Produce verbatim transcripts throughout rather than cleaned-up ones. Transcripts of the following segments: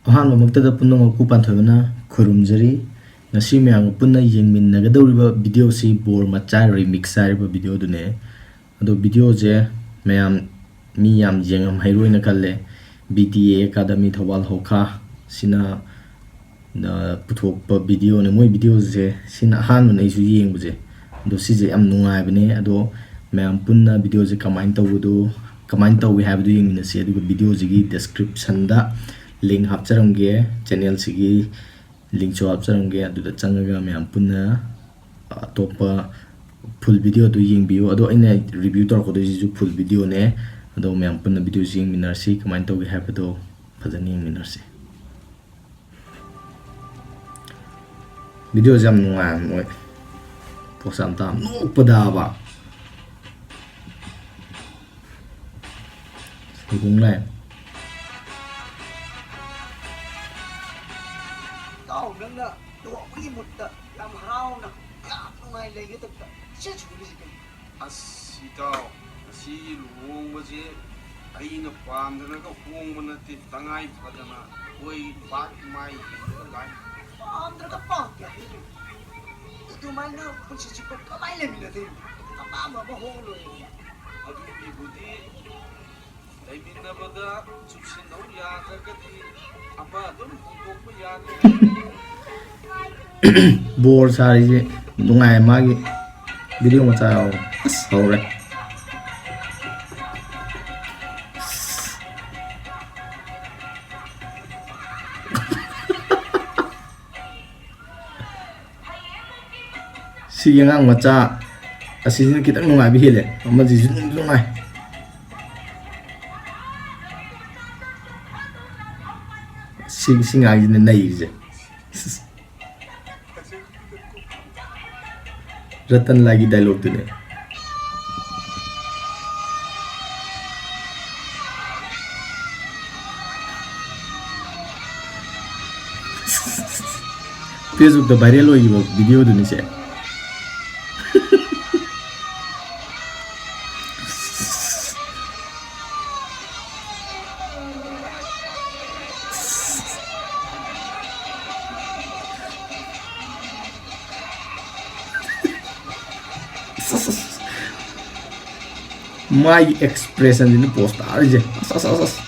ꯑꯍꯥꯟꯕꯃꯛꯇꯗ ꯄꯨꯝꯅꯃꯛꯄꯨ ꯄꯥꯟꯊꯣꯏꯕꯅ ꯈꯨꯔꯨꯝꯖꯔꯤ꯫ ꯉꯁꯤ ꯃꯌꯥꯝꯒ ꯄꯨꯟꯅ ꯌꯦꯡꯃꯤꯟꯅꯒꯗꯧꯔꯤꯕ video ꯁꯤ ꯕꯣꯔ ꯃꯆꯥ remix ꯍꯥꯏꯔꯤꯕ video ꯗꯨꯅꯦ꯫ ꯑꯗꯣ video ꯁꯦ ꯃꯌꯥꯝ, ꯃꯤ ꯌꯥꯝ ꯌꯦꯡꯉꯝꯍꯩꯔꯣꯏꯅ ꯈꯜꯂꯦ꯫ B T A Academy Thoubal ꯍꯧꯈꯥ ꯁꯤꯅ, ꯑ, ꯄꯨꯊꯣꯛꯄ video ꯅꯦ꯫ ꯃꯣꯏ video ꯁꯦ ꯁꯤꯅ ꯑꯍꯥꯟꯕꯅꯦ ꯑꯩꯁꯨ ꯌꯦꯡꯕꯁꯦ꯫ ꯑꯗꯣ ꯁꯤꯁꯦ ꯌꯥꯝ ꯅꯨꯡꯉꯥꯏꯕꯅꯦ꯫ ꯑꯗꯣ ꯃꯌꯥꯝ ꯄꯨꯟꯅ video ꯁꯦ ꯀꯃꯥꯏꯅ ꯇꯧꯕꯗꯣ, ꯀꯃꯥꯏꯅ ꯇꯧꯏ ꯍꯥꯏꯕꯗꯨ ꯌꯦꯡꯃꯤꯟꯅꯁꯤ꯫ ꯑꯗꯨꯒ video ꯁꯤꯒꯤ description ꯗ link ꯍꯥꯞꯆꯔꯝꯒꯦ, channel ꯁꯤꯒꯤ link ꯁꯨ ꯍꯥꯞꯆꯔꯝꯒꯦ꯫ ꯑꯗꯨꯗ ꯆꯪꯉꯒ ꯃꯌꯥꯝ ꯄꯨꯟꯅ ꯑꯇꯣꯞꯄ full video ꯗꯨ ꯌꯦꯡꯕꯤꯌꯨ꯫ ꯑꯗꯣ ꯑꯩꯅ review ꯇꯧꯔꯛꯀꯗꯣꯏꯁꯤꯁꯨ full video ꯅꯦ꯫ ꯑꯗꯣ ꯃꯌꯥꯝ ꯄꯨꯟꯅ video ꯁꯤ ꯌꯦꯡꯃꯤꯟꯅꯔꯁꯤ, ꯀꯃꯥꯏꯅ ꯇꯧꯒꯦ ꯍꯥꯏꯕꯗꯣ ꯐꯖꯅ ꯌꯦꯡꯃꯤꯟꯅꯔꯁꯤ꯫ Video ꯁꯦ ꯌꯥꯝ ꯅꯨꯡꯉꯥꯏꯕꯅꯦ ꯃꯣꯏ꯫ ꯄꯣꯁ ꯌꯥꯝ ꯇꯥꯕ꯫ ꯅꯣꯛꯄꯗꯕ꯫ ꯁꯣꯏꯕꯨꯝ ꯂꯥꯏ꯫ ꯏꯇꯥꯎ, ꯅꯪꯅ ꯂꯨꯍꯣꯡꯕꯒꯤ ꯃꯨꯠꯇ ꯌꯥꯝ ꯍꯔꯥꯎꯅ, ꯌꯥꯝ ꯅꯨꯡꯉꯥꯏ ꯂꯩꯒꯗꯕꯗ ꯁꯦꯠ ꯁꯨꯔꯤꯁꯤ ꯀꯩꯅꯣ? ꯑꯁ, ꯏꯇꯥꯎ, ꯉꯁꯤꯒꯤ ꯂꯨꯍꯣꯡꯕꯁꯦ ꯑꯩꯅ ꯄꯥꯝꯗꯅꯒ ꯍꯣꯡꯕ ꯅꯠꯇꯦ, ꯇꯉꯥꯏ ꯐꯗꯅ ꯑꯩꯈꯣꯏ ꯄꯥꯛ ꯃꯥꯏ ꯌꯦꯡꯉꯒ ꯂꯥꯛꯏ꯫ ꯄꯥꯝꯗ꯭ꯔꯒ ꯄꯥꯝꯗꯦ ꯍꯥꯏꯔꯤꯕ? ꯑꯗꯨꯃꯥꯏꯅ ꯄꯨꯟꯁꯤ ꯆꯨꯞꯄ ꯀꯃꯥꯏꯅ ꯂꯩꯃꯤꯟꯅꯗꯣꯏꯅꯣ? ꯑꯄꯥꯝꯕ ꯑꯃ ꯍꯣꯡꯉ ꯂꯣꯏꯔꯦ꯫ ꯑꯗꯨꯒꯤꯕꯨꯗꯤ ꯂꯩꯃꯤꯟꯅꯕꯗ ꯆꯨꯞꯁꯤꯟꯅꯧ ꯌꯥꯗ꯭ꯔꯒꯗꯤ ꯑꯃ ꯑꯗꯨꯝ ꯍꯣꯡꯗꯣꯛꯄ ꯌꯥꯅꯤ꯫ ꯕꯣꯔ ꯁꯥꯔꯤꯁꯦ ꯅꯨꯡꯉꯥꯏ, ꯃꯥꯒꯤ video ꯃꯆꯥ ꯌꯥꯎꯔꯦ꯫ ꯑꯁ, ꯍꯧꯔꯦ꯫ ꯁꯤꯒꯤ ꯑꯉꯥꯡ ꯃꯆꯥ ꯑꯁꯤꯁꯤꯅ ꯈꯤꯇꯪ ꯅꯨꯡꯉꯥꯏꯕ ꯍꯦꯜꯂꯦ, ꯑꯃꯁꯤꯁꯨ ꯅꯨꯡꯗꯤ ꯅꯨꯡꯉꯥꯏ꯫ ꯁꯤ, ꯁꯤ ꯉꯥꯡꯁꯤꯅ ꯅꯩꯔꯤꯁꯦ꯫ ꯔꯇꯟ ꯂꯥꯏꯒꯤ dialogue ꯇꯨꯅꯦ꯫ Facebook ꯇ viral ꯑꯣꯏꯈꯤꯕ video ꯗꯨꯅꯤ ꯁꯦ꯫ ꯃꯥꯒꯤ ꯑꯦꯛꯁꯄ꯭ꯔꯦꯁꯟꯁꯤꯅ ꯄꯣꯁ ꯇꯥꯔꯤꯁꯦ꯫ ꯑꯁ, ꯑꯁ, ꯑꯁ, ꯑꯁ꯫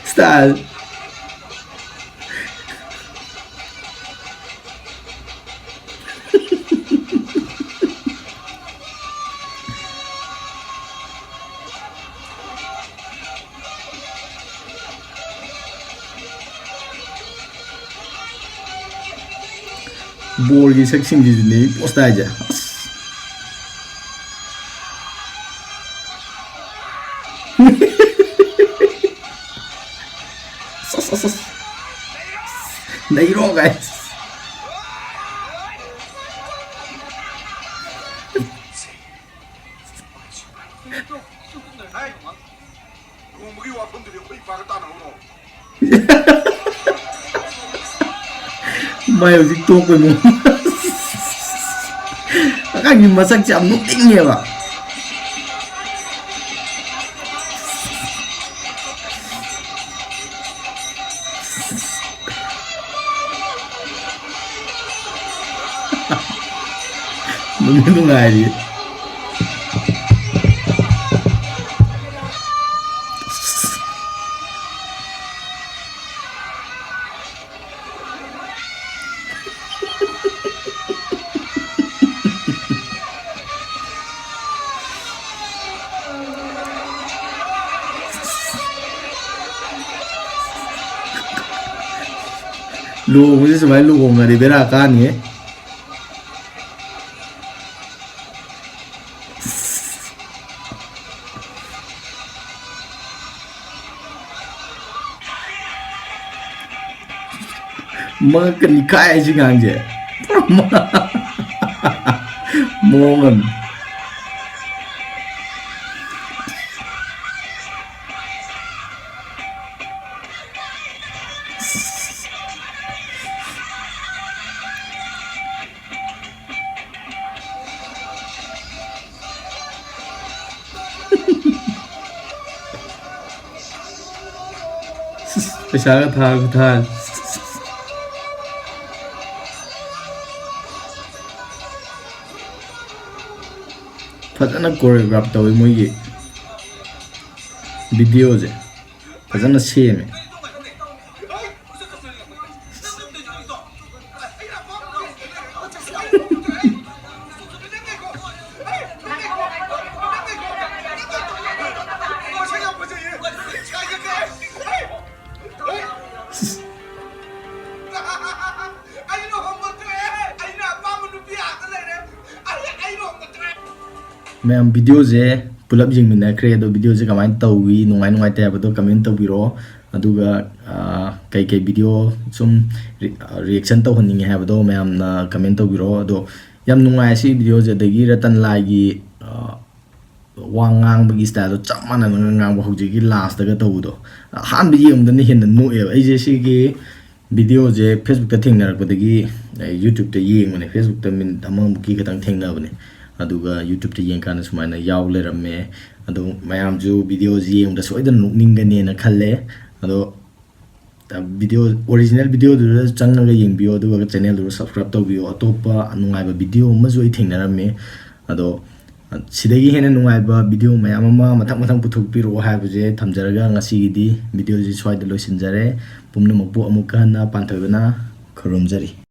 Style. ꯕꯣꯜꯒꯤ ꯁꯛꯁꯤꯡꯁꯤꯁꯨꯅꯦ ꯄꯣꯁ ꯇꯥꯏꯁꯦ꯫ ꯑꯁ꯫ ꯑꯁ, ꯑꯁ, ꯑꯁ꯫ ꯅꯩꯔꯣ, guys꯫ ꯂꯨꯍꯣꯡꯕꯒꯤ ꯋꯥꯐꯝꯗꯨꯗꯤ ꯑꯩꯈꯣꯏ ꯏꯄꯥꯒ ꯇꯥꯟꯅꯍꯧꯔꯣ꯫ ꯃꯥꯏ ꯍꯧꯖꯤꯛ ꯇꯣꯛꯄꯩ ꯃꯑꯣꯡ꯫ ꯑꯉꯥꯡꯒꯤ ꯃꯁꯛꯁꯦ ꯌꯥꯝ ꯅꯣꯛꯅꯤꯡꯉꯦꯕ꯫ ꯅꯨꯡꯗꯤ ꯅꯨꯡꯉꯥꯏꯔꯤ꯫ ꯂꯨꯍꯣꯡꯕꯁꯦ ꯁꯨꯃꯥꯏꯅ ꯂꯨꯍꯣꯡꯉꯗꯤ ꯕꯦꯔꯥ ꯀꯥꯅꯤꯍꯦ꯫ ꯃꯉꯛꯀ ꯅꯤꯛꯈꯥꯏ ꯍꯥꯏꯁꯤ ꯉꯥꯡꯁꯦ꯫ ꯃꯑꯣꯡ ꯑꯃ꯫ ꯄꯩꯁꯥꯒ ꯊꯥ ꯈꯨꯊꯥ꯫ ꯐꯖꯅ choreograph ꯇꯧꯋꯤ ꯃꯣꯏꯒꯤ videoꯁꯦ꯫ ꯐꯖꯅ ꯁꯦꯝꯃꯦ꯫ ꯃꯌꯥꯝ, videoꯁꯦ ꯄꯨꯂꯞ ꯌꯦꯡꯃꯤꯟꯅꯈ꯭ꯔꯦ꯫ ꯑꯗꯣ videoꯁꯦ ꯀꯃꯥꯏꯅ ꯇꯧꯋꯤ, ꯅꯨꯡꯉꯥꯏ ꯅꯨꯡꯉꯥꯏꯇꯦ ꯍꯥꯏꯕꯗꯣ comment ꯇꯧꯕꯤꯔꯛꯑꯣ꯫ ꯑꯗꯨꯒ, ꯑ, ꯀꯩꯀꯩ video ꯁꯨꯝ ꯔꯤ-, reaction ꯇꯧꯍꯟꯅꯤꯡꯉꯦ ꯍꯥꯏꯕꯗꯣ ꯃꯌꯥꯝꯅ comment ꯇꯧꯕꯤꯔꯛꯑꯣ꯫ ꯑꯗꯣ ꯌꯥꯝ ꯅꯨꯡꯉꯥꯏ ꯁꯤ videoꯁꯦ꯫ ꯑꯗꯒꯤ ꯔꯇꯟ ꯂꯥꯏꯒꯤ, ꯑ, ꯋꯥ ꯉꯥꯡꯕꯒꯤ styleꯗꯣ ꯆꯞ ꯃꯥꯟꯅꯅ ꯉꯥꯡꯕ, ꯍꯧꯖꯤꯛꯀꯤ lastꯇꯒ ꯇꯧꯕꯗꯣ꯫ ꯑꯍꯥꯟꯕ ꯌꯦꯡꯕꯗꯅ ꯍꯦꯟꯅ ꯅꯣꯛꯑꯦꯕ꯫ ꯑꯩꯁꯦ ꯁꯤꯒꯤ videoꯁꯦ Facebookꯇ ꯊꯦꯡꯅꯔꯛꯄꯗꯒꯤ ꯑꯩ YouTubeꯇ ꯌꯦꯡꯕꯅꯦ꯫ Facebookꯇ minute ꯑꯃꯃꯨꯛꯀꯤ ꯈꯛꯇꯪ ꯊꯦꯡꯅꯕꯅꯦ꯫ ꯑꯗꯨꯒ YouTubeꯇ ꯌꯦꯡꯀꯥꯟꯗ ꯁꯨꯃꯥꯏꯅ ꯌꯥꯎ ꯂꯩꯔꯝꯃꯦ꯫ ꯑꯗꯣ ꯃꯌꯥꯝꯁꯨ videoꯁꯦ ꯌꯦꯡꯕꯗ ꯁꯣꯏꯗꯅ ꯅꯣꯛꯅꯤꯡꯒꯅꯦꯅ ꯈꯜꯂꯦ꯫ ꯑꯗꯣ video, original videoꯗꯨꯗ ꯆꯪꯉꯒ ꯌꯦꯡꯕꯤꯌꯣ, ꯑꯗꯨꯒ channelꯗꯨ subscribe ꯇꯧꯕꯤꯌꯣ꯫ ꯑꯇꯣꯞꯄ ꯅꯨꯡꯉꯥꯏꯕ video ꯑꯃꯁꯨ ꯑꯩ ꯊꯦꯡꯅꯔꯝꯃꯦ꯫ ꯑꯗꯣ ꯁꯤꯗꯒꯤ ꯍꯦꯟꯅ ꯅꯨꯡꯉꯥꯏꯕ video ꯃꯌꯥꯝ ꯑꯃ ꯃꯊꯪ ꯃꯊꯪ ꯄꯨꯊꯣꯛꯄꯤꯔꯛꯑꯣ ꯍꯥꯏꯕꯁꯦ ꯊꯝꯖꯔꯒ, ꯉꯁꯤꯒꯤꯗꯤ videoꯁꯤ ꯁ꯭ꯋꯥꯏꯗ ꯂꯣꯏꯁꯤꯟꯖꯔꯦ꯫ ꯄꯨꯝꯅꯃꯛꯄꯨ ꯑꯃꯨꯛꯀ ꯍꯟꯅ ꯄꯥꯟꯊꯣꯏꯕꯅ ꯈꯨꯔꯨꯝꯖꯔꯤ꯫